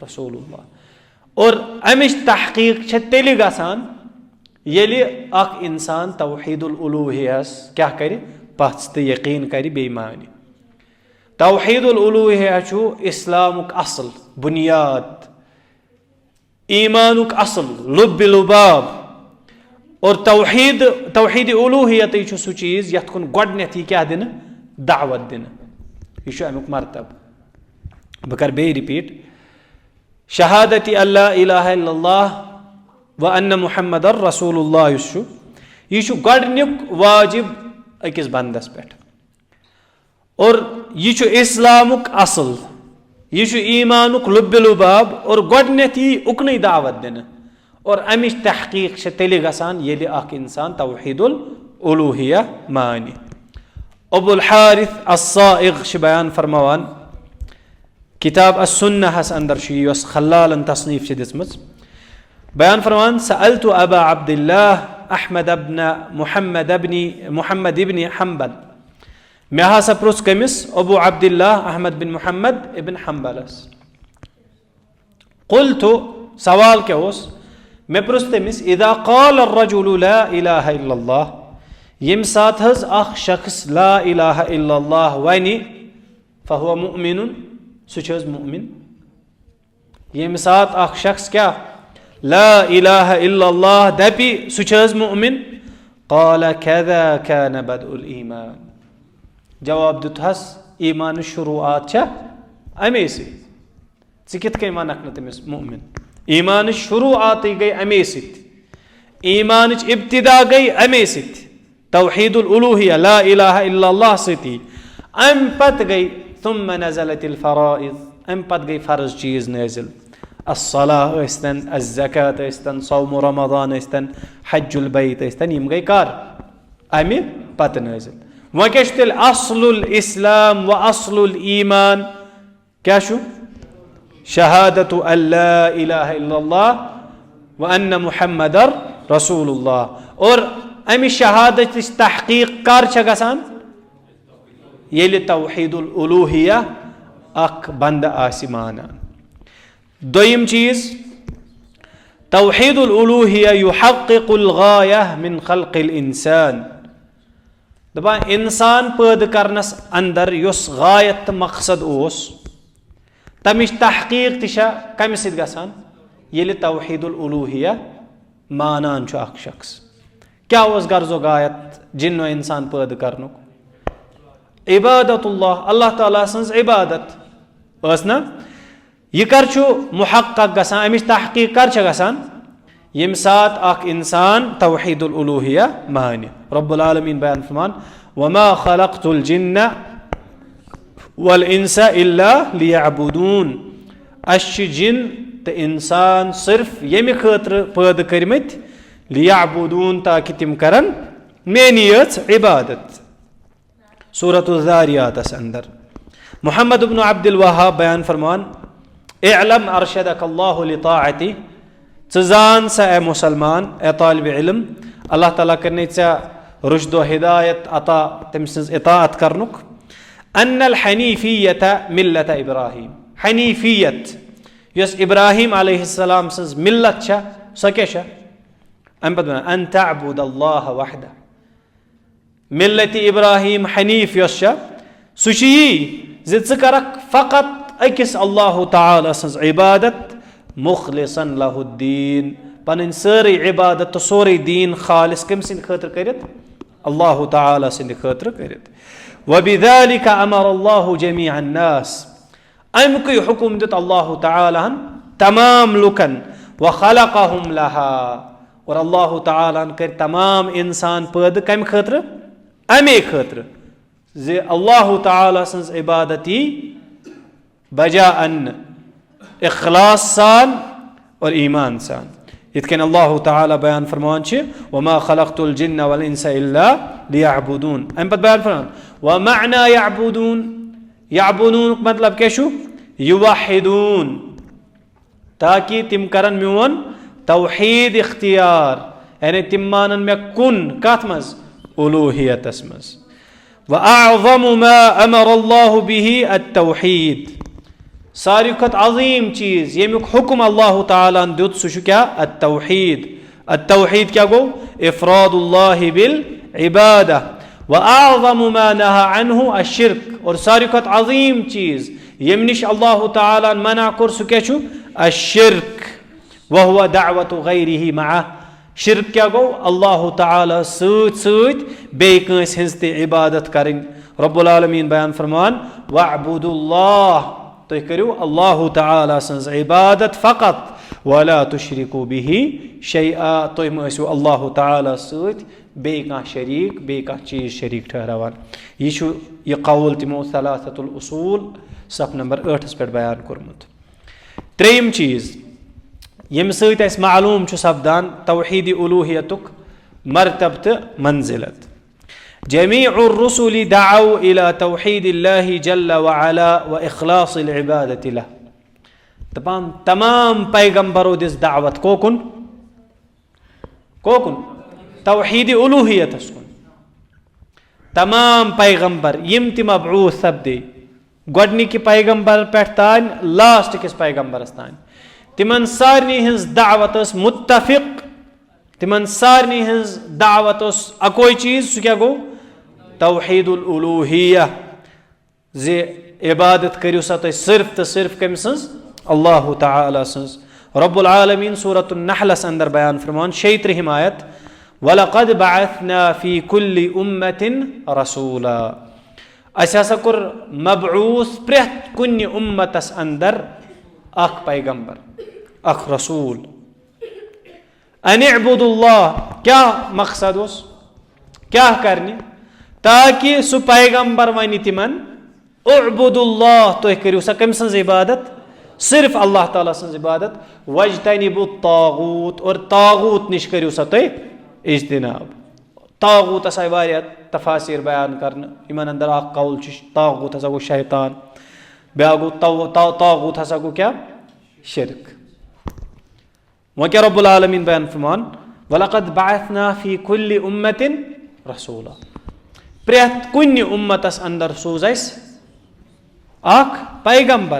رسول اللہ۔ اور امِچ تحقیق چھےٚ تیٚلہِ گژھان ییٚلہِ اکھ انسان توحید الالوہیہس کیٛاہ کرِ؟ پژھ تہٕ یقین کرِ، بیٚیہِ مانہِ۔ توحید الالوہیہ چھُ اسلامُک اصل، بنیاد، ایمانُک اصل، لب لباب۔ اور توحید، توحید الوہیتٕے چھُ سُہ چیٖز یتھ کُن گۄڈنیتھ یہِ کیٛاہ دِنہٕ؟ دعوت دِنہٕ۔ یہِ چھُ امیُک مرتب۔ بہٕ کرٕ بیٚیہِ repeat، شہادتی ان لا الہ الا اللہ و ان محمد رسول اللہ یُس چھُ، یہِ چھُ گۄڈنیُک واجب أکِس بندس پٮ۪ٹھ۔ اور یہِ چھُ اسلامُک اصل، یہِ چھُ ایمانُک لب لباب، اور گۄڈنیتھ یی اُکنُے دعوت دِنہٕ۔ اور امِچ تحقیق چھِ تیٚلہِ گژھان ییٚلہِ اکھ انسان توحید الالوہیہ مانہِ۔ ابو الحارث الصائغ چھِ بیان فرماوان، کتاب السنہ ہس اندر چھُ یہِ، یۄس خلالن تصنیف چھِ دِژمٕژ۔ بیان فرمان، سألت ابا عبد اللہ احمد ابن محمد ابن محمد ابن حنبل۔ مےٚ ہسا پرُژھ کٔمِس؟ ابو عبد اللہ احمد بن محمد ابن حنبلس۔ قلت، سوال کیٛاہ اوس؟ مےٚ پرُژھ تٔمِس، اذا قال الرجل لا الہ الا اللہ، ییٚمہِ ساتہٕ حظ اکھ شخص لا الہ الا اللہ ونہِ، فہو مؤمن، سُہ چھُ حظ مؤمن؟ ییٚمہِ ساتہٕ اکھ شخص کیٛاہ؟ لا الہ الا اللہ دپہِ، سُہ چھُ حظ مؤمن؟ قال کذا کان بدء الایمان۔ جواب دیُت حظ، ایمانٕچ شروعات چھےٚ اَمے سۭتۍ۔ ژٕ کِتھ کٔنۍ وَنکھ نہٕ تٔمِس مؤمن؟ ایمانٕچ شروعاتٕے گٔے اَمے سۭتۍ۔ ایمانٕچ ابتدا گٔے اَمے سۭتۍ، توحید الالوہیہ، لا الہ الا اللہ سۭتی۔ اَمہِ پتہٕ گٔے، ثم نزلت الفرائض، اَمہِ پتہٕ گٔے فرض چیٖز نٲزِل۔ الصلاة ٲسۍتن، الزکوٰۃ ٲسۍتن، صوم رمضان ٲسۍتن، حج البیت ٲسۍتن، یِم گٔے کر؟ اَمہِ پتہٕ نٲزِل۔ وۄنۍ کیٛاہ چھُ تیٚلہِ اصل الاسلام و اصل الایمان؟ کیٛاہ چھُ؟ شہادت ان لا الہ الا اللہ و ان محمد رسول اللہ۔ اور امہِ شہادتٕچ تحقیق کر چھےٚ گژھان؟ ییٚلہِ توحید الالوہیہ اکھ بندٕ آسہِ مانان۔ دوٚیِم چیٖز، توحید الالوہیہ یحقق الغایہ من خلق الانسان۔ دپان انسان پٲدٕ کرنس اندر یُس غایت تہٕ مقصد اوس، تمِچ تحقیق تہِ چھےٚ کمہِ سۭتۍ گژھان؟ ییٚلہِ توحید الالوہیہ مانان چھُ اکھ شخص۔ کیٛاہ اوس غرض و غایت جِن و انسان پٲدٕ کرنُک؟ عبادت اللہ، اللہ تعالیٰ سٕنٛز عبادت ٲس نا؟ یہِ کر چھُ محقق گژھان، امِچ تحقیق کر چھےٚ گژھان؟ ییٚمہِ ساتہٕ اکھ انسان توحید الالوہیہ مانہِ۔ رب العالمین بیان فرمان، وما خلقت الجن والانس الا لیعبدون۔ اسہِ چھِ جِن تہٕ انسان صرف ییٚمہِ خٲطرٕ پٲدٕ کٔرمٕتۍ، لیعبدون، تاکہِ تِم کرن میٲنی یٲژ عبادت۔ سورۃ الذاریاتس اندر محمد ابن عبد الوہاب بیان فرمان، اعلم ارشدک اللہ لطاعتی، ژٕ زان سا اے مسلمان، اے طالب علم، اللہ تعالیٰ کٔرنَے ژےٚ رشد و ہدایت عطا، تٔمۍ سٕنٛز اطاعت کرنُک۔ ان الحنیفیت ملت ابراہیم، حنیفیت یۄس ابراہیم علیہ السلام سٕنٛز ملت چھےٚ، سۄ کیٛاہ چھےٚ؟ اَمہِ پتہٕ وَنان، ان تعبد اللہ وحدہ۔ ملت ابراہیم حنیف یۄس چھےٚ، سُہ چھُ یی زِ ژٕ کرکھ فقط أکِس اللہ تعالیٰ سٕنٛز عبادت، مخلصا لہ الدین، پنٕنۍ سٲرٕے عبادت تہٕ سورُے دیٖن خالص کٔمۍ سٕنٛدِ خٲطرٕ کٔرِتھ؟ اللہ تعالیٰ سٕنٛدِ خٲطرٕ کٔرِتھ۔ وبذلک امر اللہ جمیع الناس، اَمیُکُے حکم دیُت اللہ تعالیٰ ہن تمام لُکن، وخلقہم لہا، اور اللہ تعالیٰ ہن کٔرۍ تمام انسان پٲدٕ کمہِ خٲطرٕ؟ امے خٲطرٕ زِ اللہ تعالیٰ سٕنٛز عبادت یی بجا اننہٕ اخلاص سان اور ایمان سان۔ یِتھ کٔنۍ اللہ تعالیٰ بیان فرماوان چھِ، وما خلقت الجن والانس الا لیعبدون۔ امہِ پتہٕ بیان فرماوان، ومعنی یعبدون، یعبدون مطلب کیٛاہ چھُ؟ یوحدون، تاکہ تِم کرن میون توحید اختیار، یعنی تِم مانن مےٚ کُن، کتھ منٛز؟ الوہیتس منٛز۔ واعظم ما امر اللہ بہ التوحید، ساروی کھۄتہٕ عظیٖم چیٖز ییٚمیُک حکم اللہ تعالیٰ ہن دیُت، سُہ چھُ کیٛاہ؟ التوحید۔ التوحید کیٛاہ گوٚو؟ افراد اللہ بالعبادہ۔ واعظم ما نہى عنہ الشرک، اور ساروی کھۄتہٕ عظیٖم چیٖز ییٚمہِ نِش اللہ تعالیٰ ہن منع کوٚر، سُہ کیٛاہ چھُ؟ الشرک۔ وهو دعوة غيره معه۔ شرک کیٛاہ گوٚو؟ اللہ تعالیٰ سۭتۍ سۭتۍ بیٚیہِ کٲنٛسہِ ہٕنٛز تہِ عبادت کرٕنۍ۔ رب العالمین بیان فرمان، واعبدوا اللہ، تُہۍ کٔرِو اللہ تعالیٰ سٕنٛز عبادت فقط، ولا تشركوا به شيئا، تُہۍ مہٕ ٲسِو اللہ تعالیٰ سۭتۍ بیٚیہِ کانٛہہ شریٖک، بیٚیہِ کانٛہہ چیٖز شریٖک ٹھہراوان۔ یہِ چھُ یہِ قول تِمو ثلاثة الاصول صف نمبر ٲٹھس پٮ۪ٹھ بیان کوٚرمُت۔ ترٛیٚیِم چیٖز، ییٚمہِ سۭتۍ اَسہِ معلوٗم چھُ سپدان توحیٖد الوٗہیتُک مرتبہٕ تہٕ منزلت۔ جميع الرسل دعوا إلى توحيد الله جل وعلا وإخلاص العبادة له۔ دپان تمام پیغمبرو دِژ دعوت کوکُن؟ کوکُن؟ توحیٖد الوٗہیتس کُن۔ تمام پیغمبر یِم تہِ مبعوث سپدے، گۄڈنِکہِ پیغمبر پٮ۪ٹھ تانۍ لاسٹ کِس پیغمبرس تانۍ، تِمن سارنٕے ہٕنٛز دعوت ٲس متفق، تِمن سارنٕے ہٕنٛز دعوت ٲس اکوے چیٖز، سُہ کیٛاہ گوٚو؟ توحیٖد الالوٗہیہ، زِ عبادت کٔرِو سا تُہۍ صرف تہٕ صرف کٔمۍ سٕنٛز؟ اللہ تعالیٰ سٕنٛز۔ رب العالمین سورۃ النحلس اندر بیان فرمان، شیٚیہِ ترٕٛہِم آیت، وَلَقَدْ بَعَثْنَا فِي كُلِّ أُمَّةٍ رَسُولًا۔ اسہِ ہسا کوٚر مبعوث پرٛٮ۪تھ کُنہِ اُمتس اندر اکھ پیغمبر، اکھ رسول۔ ان اعبدوا اللہ، کیٛاہ مقصد اوس؟ کیٛاہ کرنہِ؟ تاکہ سُہ پیغمبر ونہِ تِمن، اعبدوا اللہ، تُہۍ کٔرِو سا کٔمۍ سٕنٛز عبادت؟ صرف اللہ تعالیٰ سٕنٛز عبادت۔ واجتنبوا الطاغوت، اور طاغوت نِش کٔرِو سا تُہۍ اجتناب۔ طاغوتس آیہِ واریاہ تفاسیر بیان کرنہٕ، یِمن اندر اکھ قول چھُ طاغوت ہسا گوٚو شیطان، بیٛاکھ گوٚو طاغ-، طاغ-، طاغوت ہسا گوٚو کیٛاہ؟ شرک۔ وۄنۍ کیٛاہ رب العالمین بیان فرمان؟ وَلَقَدْ بَعَثْنَا فِي كُلِّ أُمَّةٍ رَسُولًا۔ پرٛٮ۪تھ کُنہِ اُمتس اندر سوٗز اسہِ اکھ پیغمبر۔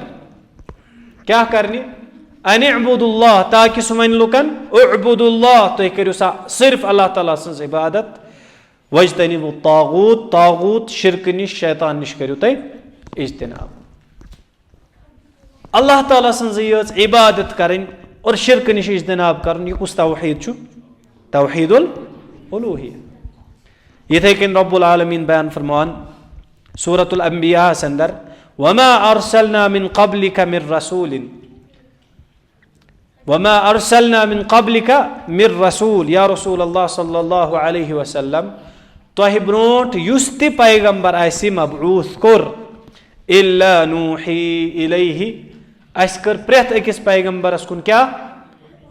کیٛاہ کرنہِ؟ ان اعبدوا اللہ، تاکہ سُہ ونہِ لُکن، اعبدوا اللہ، تُہۍ کٔرِو سا صرف اللہ تعالیٰ سٕنٛز عبادت۔ واجتنبوا الطاغوت، طاغوت شرکہٕ نِش، شیطان نِش کٔرِو تُہۍ اجتناب۔ اللہ تعالیٰ سٕنٛزٕے یٲژ عبادت کرٕنۍ اور شرکہٕ نِش اجتناب کرُن، یہِ کُس توحیٖد چھُ؟ توحیٖد الالوٗہیہ۔ یِتھے کٔنۍ رب العالمین بیان فرمان سورۃ الانبیاء ہس اندر، وما ارسلنا من قبلک من رسول، وما ارسلنا من قبلک من رسول، یا رسول اللہ صلی اللہ علیہ وسلم، تۄہہِ برونٛٹھ یُس تہِ پیغمبر اسہِ مبعوث کوٚر، الا نوحی الیہ، اسہِ کٔر پرٛٮ۪تھ أکِس پیغمبرس کُن کیٛاہ؟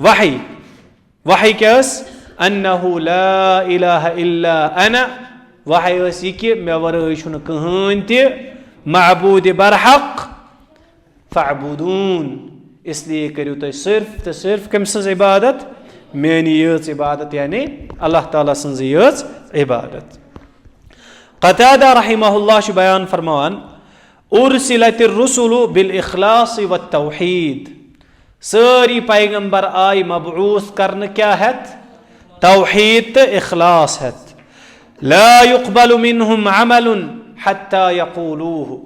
وحی۔ وحی کیٛاہ ٲس؟ انہ لا الہ الا انا۔ وحی ٲس یہِ کہِ مےٚ ورٲے چھُنہٕ کٕہٕنۍ تہِ معبوٗدِ برحق، فاعبدون، اس لیے کٔرِو تُہۍ صرف تہٕ صرف کٔمۍ سٕنٛز عبادت؟ میٛٲنی یٲژ عبادت، یعنی اللہ تعالیٰ سٕنٛزٕے یٲژ عبادت۔ قتادہ رحمہ اللہ چھُ بیان فرماوان، "ارسلت الرسل بالاخلاص والتوحید"، سٲری پیغمبر آے مبعوث کرنہٕ کیٛاہ ہٮ۪تھ؟ توحید تہٕ اخلاص ہٮ۪تھ۔ "لا يقبل منهم عمل حتى يقولوه"،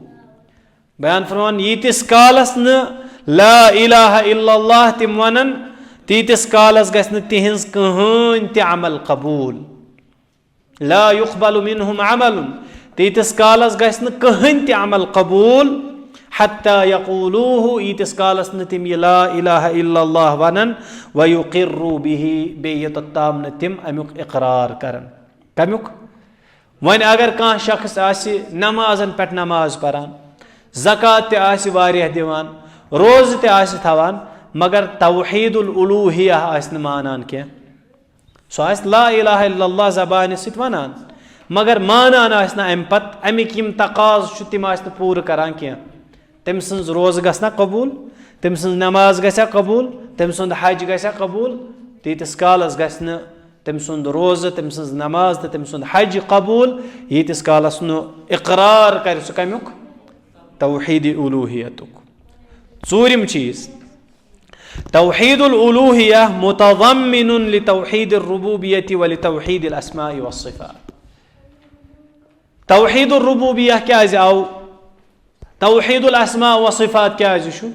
بیان فرمان، ییٖتِس کالس نہٕ لا الہ الا اللہ تِم ونن، تیٖتِس کالس گژھِ نہٕ تِہنٛز کٕہٕنۍ تہِ عمل قبول۔ "لا يقبل منهم عمل"، تیٖتِس کالس گژھِ نہٕ کٕہٕنۍ تہِ عمل قبول، "حتى يقولوه"، ییٖتِس کالس نہٕ تِم یہِ لا الہ الا اللہ ونن، "ويقروا به"، بیٚیہِ یوٚتتھ تام نہٕ تِم امیُک اقرار کرن۔ کمیُک؟ وۄنۍ اگر کانٛہہ شخص آسہِ نمازن پٮ۪ٹھ نماز پران، زکوٰۃ تہِ آسہِ واریاہ دِوان، روزٕ تہِ آسہِ تھاوان، مگر توحید الالوہیہ آسہِ نہٕ مانان کینٛہہ۔ سُہ آسہِ لا الہ الا اللہ زبانہِ سۭتۍ ونان، مگر مانان آسہِ نہٕ امہِ پتہٕ امیِکۍ یِم تقاضہٕ چھِ، تِم آسہِ نہٕ پوٗرٕ کران کینٛہہ۔ تٔمۍ سٕنٛز روزٕ گژھِ نا قبوٗل، تٔمۍ سٕنٛز نماز گژھِ ہا قبوٗل، تٔمۍ سُنٛد حج گژھِ ہا قبوٗل، تیٖتِس کالس گژھِ نہٕ تٔمۍ سُنٛد روزٕ، تٔمۍ سٕنٛز نماز تہٕ تٔمۍ سُنٛد حج قبوٗل، ییٖتِس کالس نہٕ اقرار کرِ سُہ کمیُک؟ توحید الوہیتُک۔ ژوٗرِم چیٖز، توحید الالوہیہ متضمن لتوحید الربوبیت ولتوحید الاسماء والصفات۔ توحید الربوبیہ کیازِ آو؟ توحید الاسماء و صفات کیازِ چھُ؟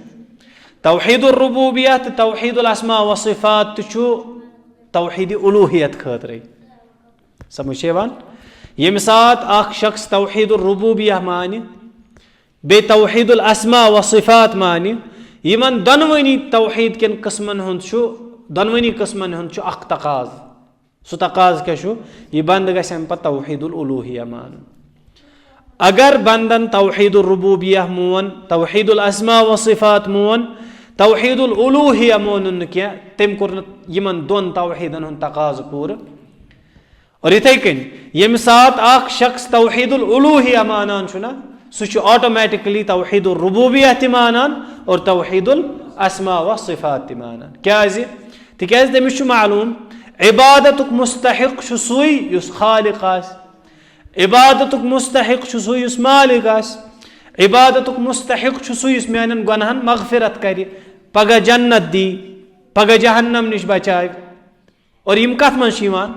توحید الربوبیہ تہٕ توحید الاسماء و صفات تہِ چھُ توحید الوہیت خٲطرے۔ سمجھ چھِ یِوان؟ ییٚمہِ ساتہٕ اکھ شخص توحید الربوبیہ مانہِ، بیٚیہِ توحید الاسماء و صفات مانہِ، یِمن دۄنوٕنی توحید کٮ۪ن قٕسمن ہُنٛد چھُ، دۄنوٕنی قٕسمن ہُنٛد چھُ اکھ تقاضہٕ۔ سُہ تقاضہٕ کیٛاہ چھُ؟ یہِ بنٛدٕ گژھِ اَمہِ پتہٕ توحید الالوہیہ مانُن۔ اگر بندن توحید الربوبیہ مون، توحید الاسماء و صفات مون، توحید الالوہیہ مونُن نہٕ کینٛہہ، تٔمۍ کوٚر نہٕ یِمن دۄن توحیدن ہُنٛد تقاضہٕ پوٗرٕ۔ اور یِتھَے کٔنۍ ییٚمہِ ساتہٕ اکھ شخص توحید الالوہیہ مانان چھُ نا، سُہ چھُ آٹومیٹکلی توحید الربوبیہ تہِ مانان اور توحید الاسماء و صفات تہِ مانان۔ کیازِ؟ تِکیازِ تٔمِس چھُ معلوم، عبادتُک مستحق چھُ سُے یُس خالق آسہِ، عبادتُک مستحق چھُ سُے یُس مالک آسہِ، عبادتُک مستحق چھُ سُے یُس میانٮ۪ن گۄناہن مغفرت کرِ، پگاہ جنت دی، پگاہ جہنم نِش بچاوِ۔ اور یِم کتھ منٛز چھِ یِوان؟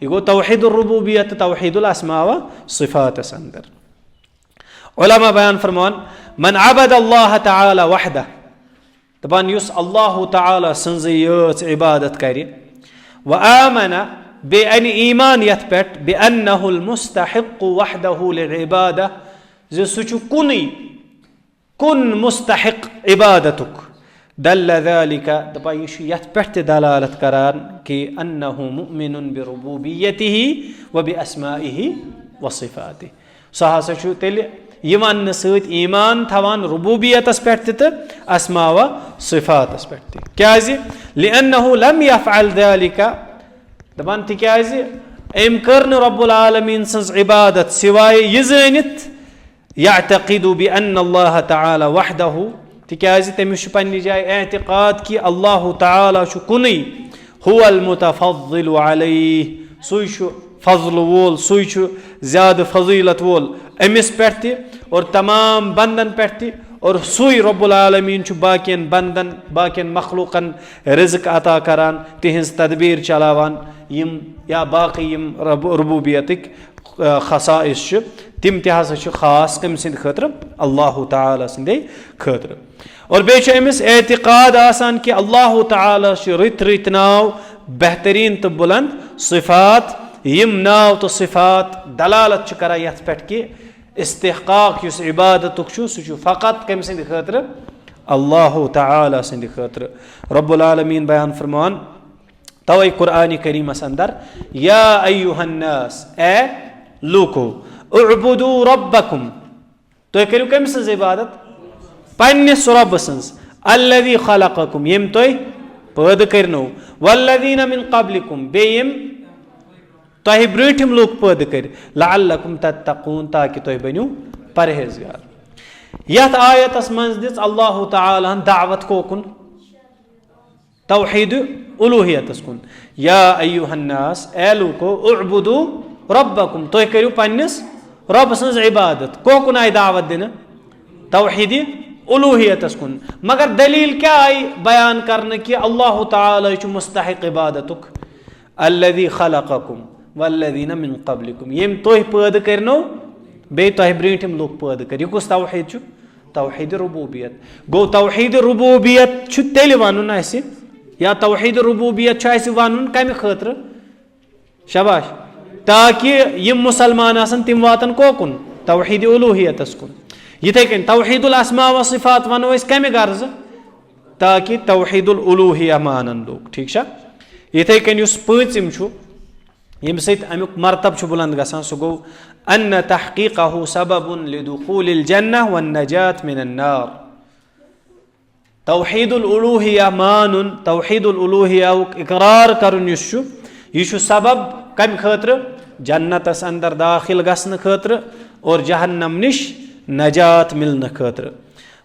یہِ گوٚو توحید الربوبیت تہٕ توحید الاسماء و صفاتس اندر۔ علماء بیان فرماوان، "من عبد اللہ تعالی وحدہ"، دپان یُس اللہ تعالی سٕنٛزٕے یٲژ عبادت کرِ، "و آمن"، بیٚیہِ انہِ ایمان یتھ پٮ۪ٹھ، "بانہ المستحق وحدہ للعبادہ"، زِ سُہ چھُ کُنُے، کُن مستحق عبادتُک، دل ذلك، دپان یہِ چھُ یتھ پٮ۪ٹھ تہِ دلالت کران کہ انہ مؤمن بربوبیتہ و باسمائہ و صفاتہ۔ سُہ ہسا چھُ تیٚلہِ یہِ وننہٕ سۭتۍ ایمان تھاوان ربوبیتس پٮ۪ٹھ تہِ تہٕ اسماء و صفاتس پٮ۪ٹھ تہِ۔ کیازِ؟ لانہ لم یفعل ذلک، دپان تِکیازِ أمۍ کٔر نہٕ رب العالمین سٕنٛز عبادت سوائے یہِ زٲنِتھ، یعتقد بان اللہ تعالی وحدہ، تِکیازِ تٔمِس چھُ پننہِ جایہِ اعتقاد کہِ اللہ تعالی چھُ کُنُے، هو المتفضل علیہ، سُے چھُ فضل وول، سُے چھُ زیادٕ فضیلت وول أمِس پٮ۪ٹھ تہِ اور تمام بندن پٮ۪ٹھ تہِ، اور سُے رب العالمین چھُ باقین بندن، باقین مخلوقن رزق عطا کران، تِہنٛز تدبیر چلاوان، یِم یا باقٕے یِم رب-، ربوبیتٕکۍ، آ، خصائص چھِ، تِم تہِ ہسا چھِ خاص کٔمۍ سٕنٛدِ خٲطرٕ؟ اللہ تعالیٰ سٕنٛدے خٲطرٕ۔ اور بیٚیہِ چھُ أمِس اعتقاد آسان کہِ اللہ تعالیٰ چھِ رٕتۍ رٕتۍ ناو، بہتریٖن تہٕ بُلنٛد صفات، یِم ناو تہٕ صفات دلالت چھِ کران یتھ پٮ۪ٹھ کہِ استحقاق یُس عبادتُک چھُ، سُہ چھُ فقط کٔمۍ سٕنٛدِ خٲطرٕ؟ اللہ تعالیٰ سٕنٛدِ خٲطرٕ۔ رب العالمین بیان فرمان، توے قرآن کریمس اندر، یا ایہا الناس، اے لوکو، اعبدوا ربکم، تُہۍ کٔرِو کٔمۍ سٕنٛز عبادت؟ پننِس رۄبہٕ سٕنٛز۔ الذی خلقکم، ییٚمۍ تُہۍ پٲدٕ کٔرنو۔ والذین من قبلکم، بیٚیہِ یِم تۄہہِ برٛونٛٹھِم لوٗکھ پٲدٕ کٔرۍ۔ لعلکم تتقون، تاکہِ تُہۍ بٔنِو پرہیزگار۔ یتھ آیتس منٛز دِژ اللہ تعالیٰ ہن دعوت کوکُن؟ توحید الوہیتس کُن۔ یا ایہا الناس، اے لوکو، اعبدوا ربکم، تُہۍ کٔرِو پننِس رۄب سٕنٛز عبادت۔ کوکُن آیہِ دعوت دِنہٕ؟ توحید الوہیتس کُن۔ مگر دلیل کیٛاہ آیہِ بیان کرنہٕ کہِ اللہ تعالیٰ چھُ مستحق عبادتُک؟ الذی خلقکم والذین من قبلکم، ییٚمۍ تُہۍ پٲدٕ کٔرنو، بیٚیہِ تۄہہِ برٛونٛٹھِم لُکھ پٲدٕ کٔرۍ۔ یہِ کُس توحید چھُ؟ توحید ربوبیت۔ گوٚو، توحید ربوبیت چھُ تیٚلہِ وَنُن اَسہِ، یا توحید ربوبیت چھُ اَسہِ وَنُن کَمہِ خٲطرٕ؟ شاباش۔ تاکہِ یِم مُسلمان آسَن، تِم واتَن کوکُن؟ توحید الوہیتَس کُن۔ یِتھَے کٔنۍ توحید الاسماء و صفات وَنو أسۍ کَمہِ غرضہٕ؟ تاکہِ توحید الالوہیہ مانن لوٗکھ۔ ٹھیٖک چھا؟ یِتھَے کٔنۍ یُس پٲنٛژِم چھُ، ییٚمہِ سۭتۍ اَمیُک مرتب چھُ بُلند گژھان، سُہ گوٚو ان تحقیقہ سبب لدخول الجنہ والنجات من النار۔ توحید الالوہیہ مانُن، توحید الالوہیہُک اقرار کرُن یُس چھُ، یہِ چھُ سبب کمہِ خٲطرٕ؟ جنتس اندر داخل گژھنہٕ خٲطرٕ اور جہنم نِش نجات مِلنہٕ خٲطرٕ۔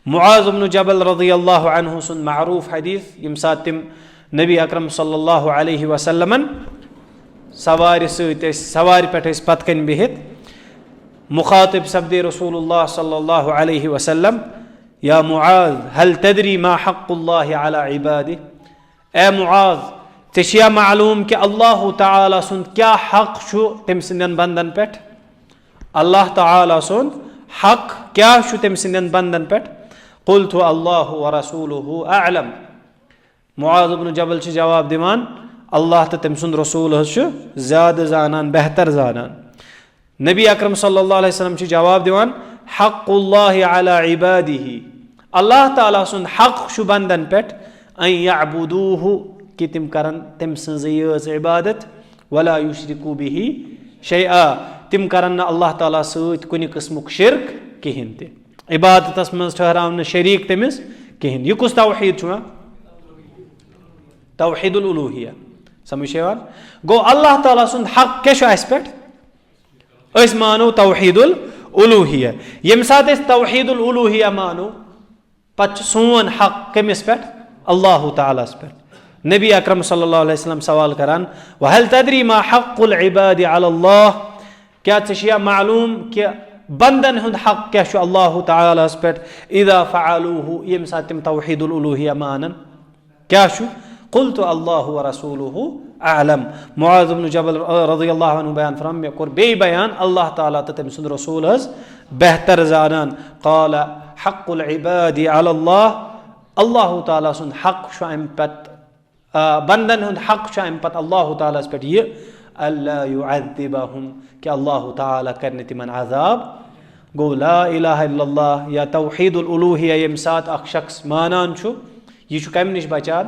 معاذ بن جبل رضی اللہ عنہ سُنٛد معروف حدیث، ییٚمہِ ساتہٕ تِم نبی اکرم صلی اللہ علیہ وسلمن سوارِ سۭتۍ ٲسۍ، سوارِ پٮ۪ٹھ ٲسۍ پتہٕ کنہِ بِہِتھ، مخاطب سپدے رسول اللہ صلی اللہ علیہ وسلم، یا معاذ، هل تدری ما حق اللہ علی عبادہ؟ اے معاذ، ژےٚ چھیا معلوم کہِ اللہ تعالیٰ سُنٛد کیٛاہ حق چھُ تٔمۍ سٕنٛدٮ۪ن بندن پٮ۪ٹھ؟ اللہ تعالیٰ سُنٛد حق کیٛاہ چھُ تٔمۍ سٕنٛدٮ۪ن بندن پٮ۪ٹھ؟ قلت اللہ ورسولہ اعلم۔ معاذ ابن جبل چھُ جواب دِوان، اللہ تہٕ تٔمۍ سُنٛد رسول حظ چھُ زیادٕ زانان، بہتر زانان۔ نبی اکرم صلی اللہ علیہ وسلم چھُ جواب دِوان، حق اللہ علی عبادہ، اللہ تعالیٰ سُنٛد حق چھُ بندن پٮ۪ٹھ، ان یعبدوہ، کہِ تِم کرن تٔمۍ سٕنٛزٕے یٲژ عبادت، ولا یشرکوا بہ شیئا، تِم کرن نہٕ اللہ تعالیٰ سۭتۍ کُنہِ قٕسمُک شرک کِہینۍ تہِ۔ عبادتس منٛز ٹھہراو نہٕ شریٖک تٔمِس کِہینۍ۔ یہِ کُس توحید چھُ وۄنۍ؟ توحید الالوہیہ۔ سمجھ چھےٚ یِوان؟ گوٚو، اللہ تعالیٰ سُنٛد حق کیٛاہ چھُ اَسہِ پٮ۪ٹھ؟ أسۍ مانو توحید الالوہیہ۔ ییٚمہِ ساتہٕ أسۍ توحید الالوہیہ مانو، پتہٕ چھُ سون حق کٔمِس پٮ۪ٹھ؟ اللہ تعالیٰ ہس پٮ۪ٹھ۔ نبی اکرم صلی اللہ علیہ وسلم سوال کران، وہل تدری ما حق العباد علی اللہ؟ کیٛاہ ژےٚ چھُیا معلوم کہِ بندن ہُنٛد حق کیٛاہ چھُ اللہ تعالیٰ ہس پٮ۪ٹھ؟ اذا فعلوہ، ییٚمہِ ساتہٕ تِم توحید الالوہیہ مانن۔ کیٛاہ چھُ؟ قلت اللہ ورسولہ اعلم۔ معاذ بن جبل رضی اللہ عنہ بیان فرمان، مےٚ کوٚر بیٚیہِ بیان، اللہ تعالیٰ تہٕ تٔمۍ سُنٛد رسول حظ بہتر زانان۔ قال حق العباد علی اللہ، اللہ تعالیٰ سُنٛد حق چھُ اَمہِ پتہٕ، آ، بندن ہُنٛد حق چھُ اَمہِ پتہٕ اللہ تعالیٰ ہس پٮ۪ٹھ یہِ، اللہ یعذبہم، کہِ اللہ تعالیٰ کرِ نہٕ تِمن عذاب۔ گوٚو، لا الہ الا اللہ یا توحید الالوہیہ ییٚمہِ ساتہٕ اکھ شخص مانان چھُ، یہِ چھُ کمہِ نِش بچان؟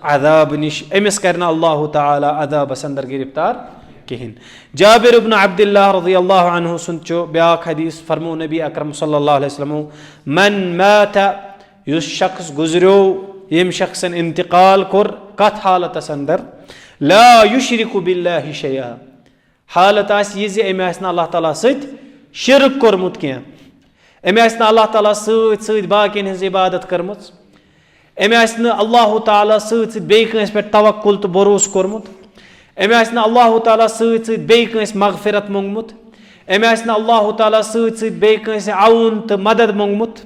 عذاب نِش۔ أمِس کرِ نہٕ اللہ تعالیٰ عذابس اندر گرفتار کِہینۍ۔ جابر ابن عبداللہ رضی اللہ عنہ سُنٛد چھُ بیٛاکھ حدیث، فرمو نبی اکرم صلی اللہ علیہ وسلم، من مات، یُس شخص گُزریو، ییٚمۍ شخصن انتقال کوٚر، کتھ حالتس اندر؟ لا یشرک باللہ شیئا، حالت آسہِ یہِ زِ أمۍ آسہِ نہٕ اللہ تعالیٰ سۭتۍ شرک کوٚرمُت کینٛہہ، أمۍ آسہِ نہٕ اللہ تعالیٰ سۭتۍ سۭتۍ باقین ہٕنٛز عبادت کٔرمٕژ، أمۍ آسہِ نہٕ اللہ تعالیٰ سۭتۍ سۭتۍ بیٚیہِ کٲنٛسہِ پٮ۪ٹھ توکل تہٕ بروسہٕ کوٚرمُت، أمۍ آسہِ نہٕ اللہ تعالیٰ سۭتۍ سۭتۍ بیٚیہِ کٲنٛسہِ مغفرت موٚنگمُت، أمۍ آسہِ نہٕ اللہ تعالیٰ سۭتۍ سۭتۍ بیٚیہِ کٲنٛسہِ عون تہٕ مدد موٚنگمُت،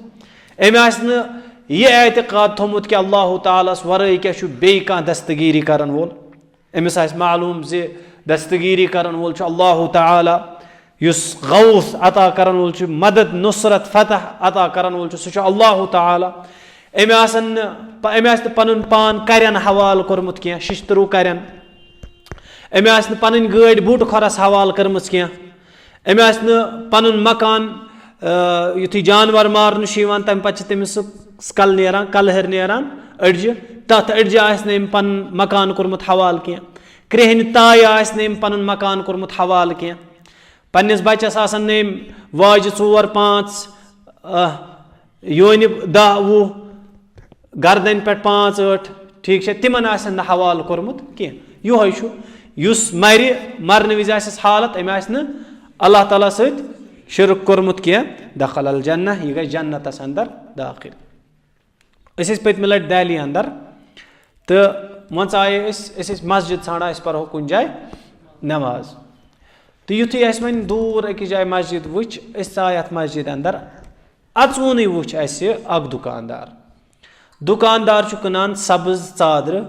أمۍ آسہِ نہٕ یہِ اعتقاد تھوٚمُت کہِ اللہ تعالیٰ ہس ورٲے کیٛاہ چھُ بیٚیہِ کانٛہہ دستگیٖری کرن وول۔ أمِس آسہِ معلوم زِ دستگیٖری کرن وول چھُ اللہ تعالیٰ، یُس غوث عطا کرن وول چھُ، مدد، نصرت، فتح عطا کرن وول چھُ، سُہ چھُ اللہ تعالیٰ۔ أمۍ آسن نہٕ پ-، أمۍ آسہِ نہٕ پنُن پان کرٮ۪ن حوالہٕ کوٚرمُت کینٛہہ، شِشتٕروٗ کرٮ۪ن۔ أمۍ آسہِ نہٕ پنٕنۍ گٲڑۍ بوٗٹہٕ کھۄرس حوالہٕ کٔرمٕژ کینٛہہ۔ أمۍ آسہِ نہٕ پنُن مکان، آ، یُتھُے جانور مارنہٕ چھُ یِوان، تمہِ پتہٕ چھِ تٔمِس سُہ کلہٕ نیران، کلہٕ ہیٚر نیران أڈجہِ، تتھ أڈجہِ آسہِ نہٕ أمۍ پنُن مکان کوٚرمُت حوالہٕ کینٛہہ۔ کرٛیٚہنہِ تایہِ آسہِ نہٕ أمۍ پنُن مکان کوٚرمُت حوالہٕ کینٛہہ۔ پننِس بچس آسن نہٕ أمۍ واجہِ ژور پانٛژھ، آ، یونہِ دَہ وُہ، گردنہِ پٮ۪ٹھ پانٛژھ ٲٹھ، ٹھیٖک چھا، تِمن آسن نہٕ حوالہٕ کوٚرمُت کینٛہہ۔ یِہوٚے چھُ، یُس مرِ، مرنہٕ وِزِ آسٮ۪س حالت، أمۍ آسہِ نہٕ اللہ تعالیٰ سۭتۍ شرک کوٚرمُت کینٛہہ، دخل الجنہ، یہِ گژھِ جنتس اندر دٲخل۔ أسۍ ٲسۍ پٔتمہِ لٹہِ دہلی اندر، تہٕ وۄنۍ ژایے أسۍ، أسۍ ٲسۍ مسجد ژھانڈان، أسۍ پرہو کُنہِ جایہِ نماز۔ تہٕ یُتھُے اَسہِ وۄنۍ دوٗر أکِس جایہِ مسجد وٕچھ، أسۍ ژاے اَتھ مسجد اندر۔ اَژوُنٕے وٕچھ اَسہِ اکھ دُکاندار۔ دُکاندار چھُ کٕنان سبٕز ژادرٕ،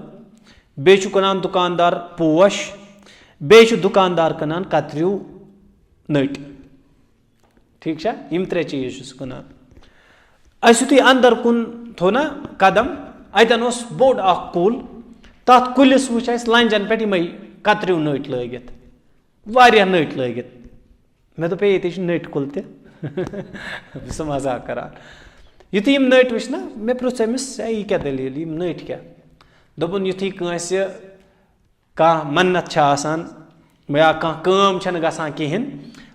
بیٚیہِ چھُ کٕنان دُکاندار پوش، بیٚیہِ چھُ دُکاندار کٕنان کتریو نٔٹۍ۔ ٹھیٖک چھا؟ یِم ترٛےٚ چیٖز چھُ سُہ کٕنان۔ اَسہِ یُتھُے اندر کُن تھوٚو نا قدم، اَتٮ۪ن اوس بوٚڑ اکھ کُل، تَتھ کُلِس وٕچھ اَسہِ لَنجَن پٮ۪ٹھ یِمَے کتریو نٔٹۍ لٲگِتھ، واریاہ نٔٹۍ لٲگِتھ۔ مےٚ دوٚپ، "ہے، ییٚتہِ چھِ نٔٹۍ کُل تہِ۔" بہٕ چھُس مزاق کران۔ یُتھُے یِم نٔٹۍ وٕچھ نا، مےٚ پرٛژھ أمِس، "ہے، یہِ کیٛاہ دٔلیٖل، یِم نٔٹۍ کیٛاہ؟" دوٚپُن، یُتھُے کٲنٛسہِ کانٛہہ منت چھِ آسان یا کانٛہہ کٲم چھَنہٕ گژھان کِہیٖنۍ،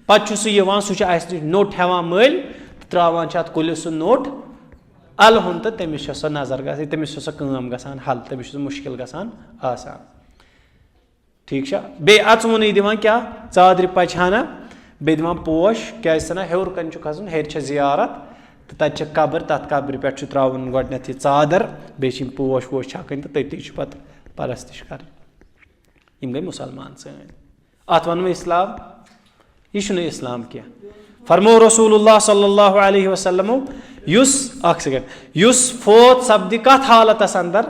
پَتہٕ چھُ سُہ یِوان، سُہ چھُ اَسہِ نِش نوٚٹ ہٮ۪وان مٔلۍ تہٕ ترٛاوان چھُ اَتھ کُلِس سُہ نوٚٹ اَلہٕ ہُن، تہٕ تٔمِس چھےٚ سۄ نظر گژھان، تٔمِس چھےٚ سۄ کٲم گژھان حل، تٔمِس چھُ سُہ مُشکِل گژھان آسان۔ ٹھیٖک چھا؟ بیٚیہِ اَژوُنٕے دِوان کیٛاہ؟ ژادرِ پَچہِ ہنا، بیٚیہِ دِوان پوش، کیٛازِ چھِنہ ہیوٚر کَنہِ چھُ کھَسُن، ہیٚرِ چھےٚ زیارت، تہٕ تَتہِ چھِ قبر، تَتھ قبرِ پٮ۪ٹھ چھُ ترٛاوُن گۄڈٕنٮ۪تھ یہِ ژادر، بیٚیہِ چھِ یِم پوش ووش چھَکٕنۍ، تہٕ تٔتی چھُ پَتہٕ پرستِش کَرٕنۍ۔ یِم گٔے مُسلمان سٲنۍ۔ اَتھ وَنو اسلام؟ یہِ چھُنہٕ اسلام کینٛہہ۔ فرمو رسول اللہ صلی اللہ علیہ وسلمو، یُس، اَکھ سیکنڈ، یُس فوت سپدِ کَتھ حالتس اندر؟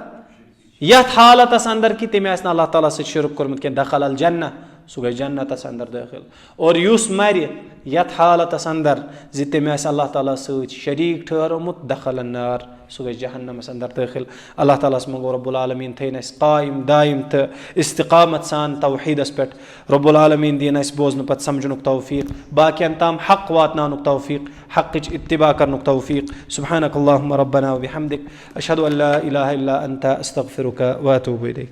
یَتھ حالتس اندر کہِ تٔمۍ آسہِ نہٕ اللہ تعالیٰ سۭتۍ شرک کوٚرمُت کینٛہہ، دخل الجنہ، سُہ گژھِ جنتس اندر دٲخل۔ اور یُس مرِ یَتھ حالتس اندر زِ تٔمۍ آسہِ اللہ تعالیٰ سۭتۍ شریٖک ٹھٔہرومُت، دخل النار، سُہ گژھِ جہنمس اندر دٲخل۔ اللہ تعالیٰ ہس منٛگو رب العالمین تھٲیِن اَسہِ قائم دائم تہٕ استقامت سان توحیٖدس پٮ۪ٹھ۔ رب العالمین دِیِن اَسہِ بوزنہٕ پتہٕ سمجھنُک توفیٖق، باقین تام حق واتناونُک توفیٖق، حقٕچ اتباع کرنُک توفیٖق۔ سبحانک اللہم ربنا وبحمدک، اشہد ان لا الہ الا انت، استغفرک واتوب الیک۔